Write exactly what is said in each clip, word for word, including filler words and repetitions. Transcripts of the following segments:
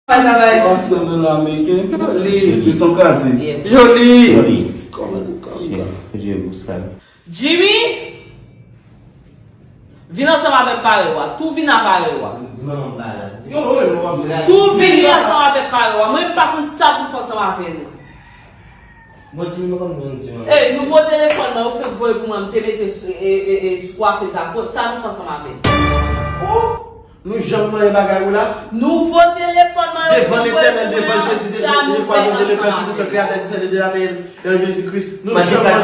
Bay travay. Ansanm nan ameriken. Joli. Li son kraze. Yeah. Joli. Joli. Kòman, kòman? Jimmy, vin ansanm avèk parèy ou a. Tou vin a parèy ou a. Tou vin ansanm avèk parèy ou a. Mwen pa konn sa pou m fè ansanm avè nou. Bon, Jimmy, mwen konn mwen di mwen. Ey, nouvo telefòn mwen, ou fèk voye pou mwen, m te mete sou, e, e, e, sou kwafe sa. Kot sa nou fè ansanm avè l? Oh! Nou janm manyen bagay ou la? Nouvo telefòn mwen, devan Letènèl, devan Jezi, de, de, de, de, de, Pè Toupisan, Kreyatè, Disennen de latè, nan Jezi Kris. Nou janm manyen.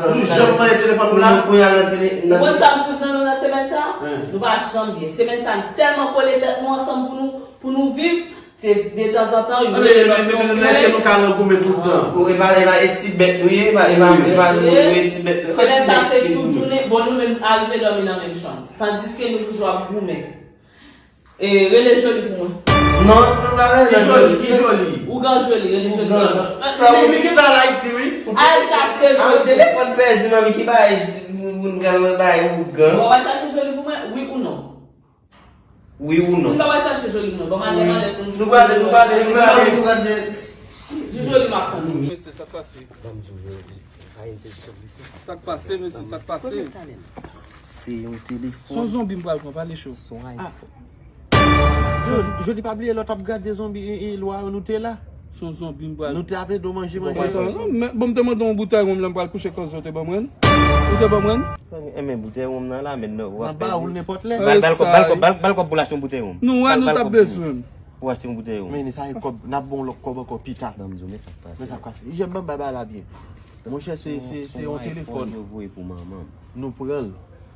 Nou janm manyen telefòn ou la? Kounye a nan tele, nan. Ou konn sa m swiv nan nou nan semèn sa? Nou pa janm byen. Semèn sa, n tèlman kole tèt nou ansanm pou nou, pou nou viv. Se detanzantan, yo rele lòt moun. Men, men, men, men, èske nou ka nan goumen tout tan? Ou, e pa, e pa, e ti bèt nou ye, e pa, e pa, e pa nou, nou ye ti bèt nou. Se lè sa, se tout jounen, bon, nou menm, arive dòmi nan menm chanm. Tandiske nou toujou ap goumen. E, rele Joli pou mwen. Non, nou pa rele Joli. Ki Joli? Ougan Joli, rele Joli. Ougan. Sa, men, men ki bagay Ayiti, wi. Al chache Joli. A, telefòn pèdi, manmi, ki bagay, moun, moun, bagay, ougan. Bon, w al chache Joli pou mwen, wi ou non? Wi ou non? Si m pa pral chache Joli pou mwen, ban m ale, m ale pou m. Nou prale, nou prale, nou prale, nou prale. Di Joli m ap tann ou. Mesye, sa k pase? Ban m di w, Joli. Sa k pase, mesye, sa k pase? Se yon telefòn. Se yon zonbi m pral pran, pale cho. Se yon iPhone. Joli, Joli pa bliye lè w t ap gade zonbi e, e lwa yo, nou te la. Se yon zonbi m pral. Nou te ap ede w manje, manje. Bon, men, bon, m te mande yon boutèy wonm lè m pral kouche, koze w te ban mwen. Ou te ban mwen? Sa, enben, boutèy wonm nan la, men non, w ap pèdi. N ap ba ou l nenpòt lè. Bal, bal kòb, bal, bal kòb pou l achte yon boutèy wonm. Nou wè, nou t ap bezwen. Pou achte yon boutèy wonm. Men sa, e kòb, n ap ba w lòt kòb ankò pita. Ban m di w, men sa k pase. Men sa k pase. Jèm ban m bay bagay la byen. Monchè, se, se, se yon telefòn. Yo voye pou manman m. Nou pran l.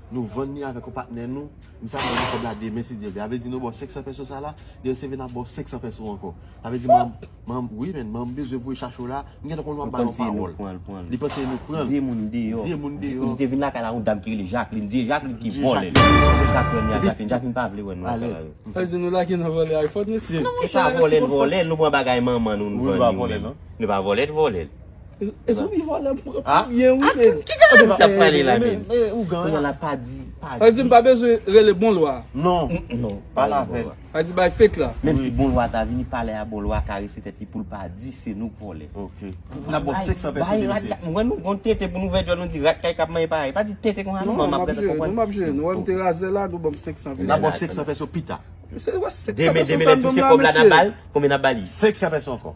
Nou vann li avèk yon patnè nou. M sa vann li kòb la demen, si Dye vle. Sa vle di nou ba w senk san pèso sa la. Demen se vin ap ba w senk san pèso ankò. Sa vle di, manm, manm, wi, men, manm bezwen voye chache w la. M gentan konn w ap ba l yon pawòl. Li panse nou pran l. Di moun deyò. Di moun deyò. Li te vin lakay la, yon dam ki rele Jacqueline. Di Jacqueline ki vòlè l. Li ka kwè m a Jacqueline. Jacqueline pa vle wè nou lakay la. Sa vle di nou lage nan vòlè iPhone, mesye? E pa vòlè n vòlè l, nou pran bagay manman nou, nou vann li. Nou pa vòlè l, vòlè l. E, e zonbi vòlè m pran pou byen, wi, men. Ki gade nou t ap pale la, men? Kounye a la, pa di, pa di. Sa di m pa bezwen rele bon lwa. Non. Non, pa la vè. Sa di bay fake la. Menm si bon lwa ta vini, pale a bon lwa, karese tèt li pou l pa di se nou k vòlè. Ok. N ap ba w senk san pèso demen, mesye. Mwen, nou gon tete pou nou vè djòl, nou di rat kay k ap manje parèy. Pa di tete konsa non, manman ap gentan konprann. Nou m ap jere, nou wè m te razè la, nou ban m senk san pèso. N ap ba w senk san pèso pita. Demen, demen, lè touche kòb la, n ap ba l. Konbyen n ap ba li? Senk san pèso ankò.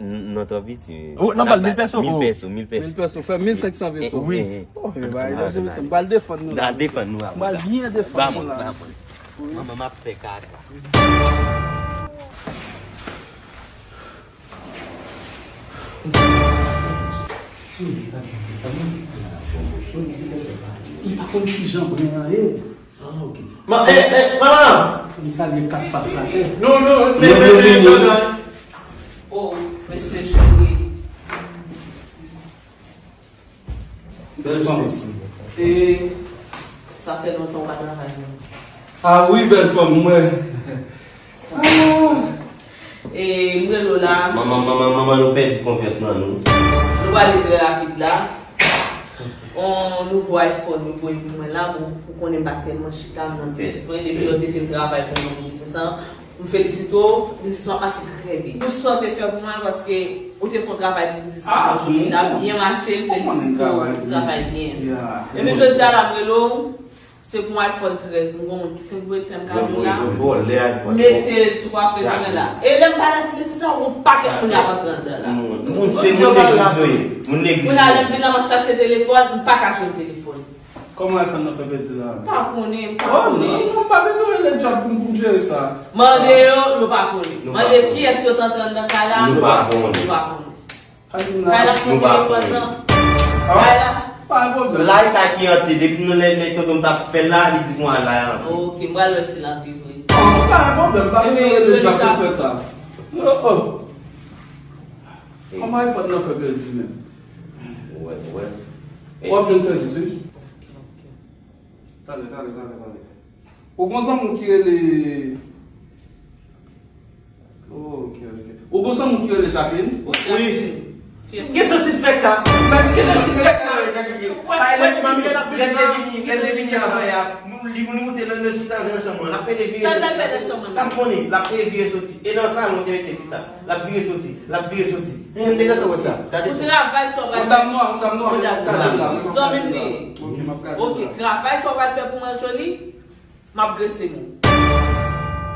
Non, twò piti. N ap ba l mil pèso. Mil pèso, mil pèso. Mil pèso, fè mil senk san pèso. Wi. Oh, e bay danje, mesye. M pral defann nou la. N a defann nou la. M pral byen defann nou la. Ba mwen, ba mwen. Manman, m ap fè kaka. Li pa konn kijan bren an ye. Ah, ok. Ma, eh, eh, manman! Fò m salye kat fas la, eh. Non, non, men, men, men, men, men. Oh, mesye cheri. Bèl fanm. E, sa fè lontan w pa travay, non? Ah wi, bèl fanm, mwen. Ah. E, m rele w la. Manman, manman, manman, nou pèdi konfyans nan nou. Nou pale trè rapid la. On nouvo iPhone yo voye pou mwen la, bon, ou konnen m pa tèlman chita, m nan biznis mwen, depi lè w te fin travay pou mwen nan biznis lan, m felisite w, biznis lan mache trè byen. Pou sa w te fè pou mwen, paske ou te fè yon travay pou biznis lan, jodi a byen mache, m felisite w, ou travay byen. Epi jodi a la, m rele w, se pou iPhone trèz, m gon moun ki fenk voye fè m kado la. Mete l sou kwafe mwen la. E lè m pale a ti mesye sa, yon pakèt moun y ap antre anndan la. Moun se moun negliz yo ye. Moun negliz yo ye. Kounye a lè m vin la, m ap chache telefòn, m pa ka jwenn telefòn. Kòman iPhone nan fè pèdi la? M pa konnen, m pa konnen. Oh, non, non, m pa bezwen rele djab pou m, pou m jere sa. Mande yo, nou pa konnen. Mande kiyès yo t antre anndan kay la, nou pa konnen. Nou pa konnen. Kay la, nou pa konnen. Kay la. Pa gen pwoblèm. Lay pa ki antre, depi nou lè nèg tonton m t ap fè l la, li di konsa lay antre. Ok, m pral wè si l antre vre. Oh, pa gen pwoblèm, pa bezwen rele djab pou fè sa. Oh, oh. Kòman iPhone nan fè pèdi menm? Wè, wè. W ap jwenn sèvis, wi. Tande, tande, tande, tande. Ou gon zanmi w ki rele... Ok, ok. Ou gon zanmi w ki rele Jacqueline? Wi. Gentan sispèk sa. Gentan sispèk sa. Lè te vini, lè te vini, lè te vini, Li, li moute nan, nan chita nan chanm lan. L ap pede vire soti. Sa l t ap fè nan chanm lan? Sa m konnen, l ap pede vire soti. E nan salon, te mete chita. L ap vire soti. L ap vire soti. E, m te gentan wè sa. Gade sa. Ou travay sa w pral fè. Yon dam nwa, yon dam nwa. Yon dam nwa. Zanmi m li ye. Ok, m ap gade. Ok, travay sa w pral fè pou mwen, Joly. M ap grese men w.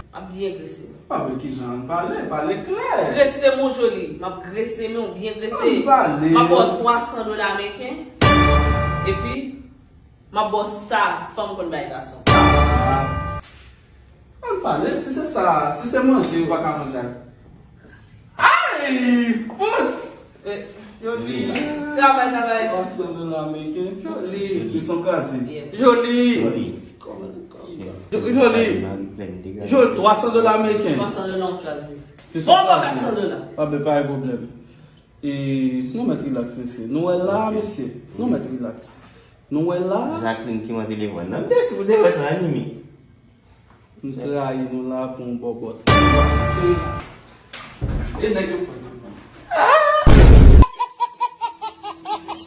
M ap byen grese men w. Pa vle kijan ann pale, pale klè. Grese men w, Joly. M ap grese men w, byen grese. Ann pale. M ap ba w twa san dola ameriken. Epi, m ap ba w sa fanm konn bay gason. Ah. Ann pale, si se sa, si se manje, ou pa ka manje ak. Ay! Fout! Eh, Joly. Travay, travay. Twa san dola ameriken. Joly. Li son kraze. Yeah. Joly. Joly. Kòman, kòman? Jo-, Joly. Joly. Twa san dola ameriken. Twa san dola yon kraze. Bon, pa kat san dola. Pa gen, pa gen pwoblèm. E nou mèt rilaks, mesye. Nou wè la, mesye. Nou mèt rilaks. Nou wè la. Jacqueline ki mwen telefòn nan. M te sou telefòn nan, Mimi. M trayi nou la pou yon bòbòt. E nèg yo pran